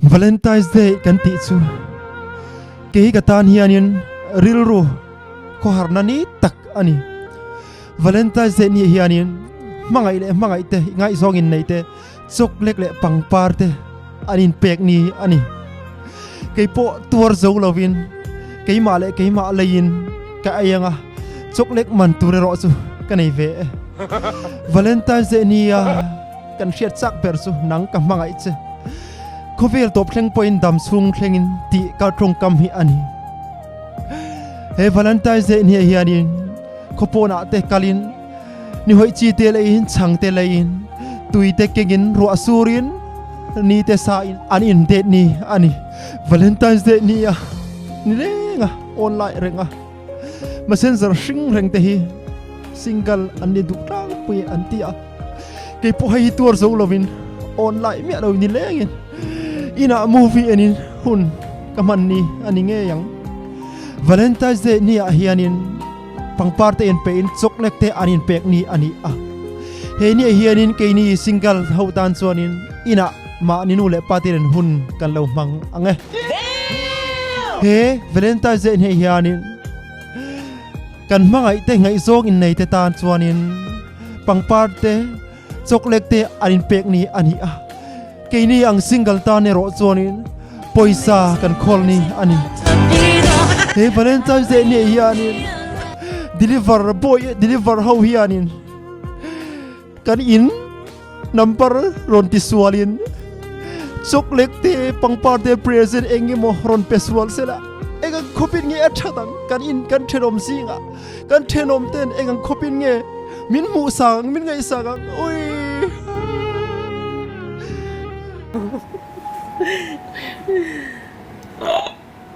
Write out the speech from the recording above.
Valentine's Day kan tih chu kei ka tan hianin rilru khawharna ni tak a ni. Valentine's Day ni hianin hmangaih leh hmangaih te ngaihzawng in nei te chocolate leh pangpar te an inpek ni a ni. Kei pawh tuar zo lovin keimah leh keimah leiin ka ei anga chocolate man tur erawh chu ka nei ve e. Valentine's Day nia kan hriat chak ber chu nang ka hmangaih che. Khawvel tawp thleng pawhin dam chhung thlengin tih kal tawngkam hi a ni. He Valentine's Day nia hianin khawpawnah te kalin Ni hawih chi te leiin chhang te leiin tui te kengin ruah surin ni te sa in an in det ni a ni. Valentine's Day ni a ni reng a, online reng a messenger hring reng te hi single an ni duh tlangpui an ti a. Kei pawh hei hi tuar zo lovin online miah lo ni lengin inah movie enin hun ka hman ni a ni ngei ang. Valentine's Day ni ah hianin Pangpar te inpeh in chocolate te an inpek ni a ni a. He ni ah hianin keini single ho tan chuanin inah mahni nu leh pa te nen hun kan lo hmang ang e. He Valentine's Day hne hianin kan hmangaih te ngaihzawng innei te tan chuanin pangpar te chocolate te an inpek ni a ni a. Keini ang single tan erawh chuanin pawisa kan khawl ni a ni. He Valentine's Day ni hianin deliver boy deliver ho hianin kan in number rawn ti sualin chocolate te pangpar te present eng emaw rawn pe sual sela eng ang khawpin nge a that ang kan in kan thenawm zingah kan thenawm ten eng ang khawpin nge min hmuh sang ang min ngaihsak ang ui.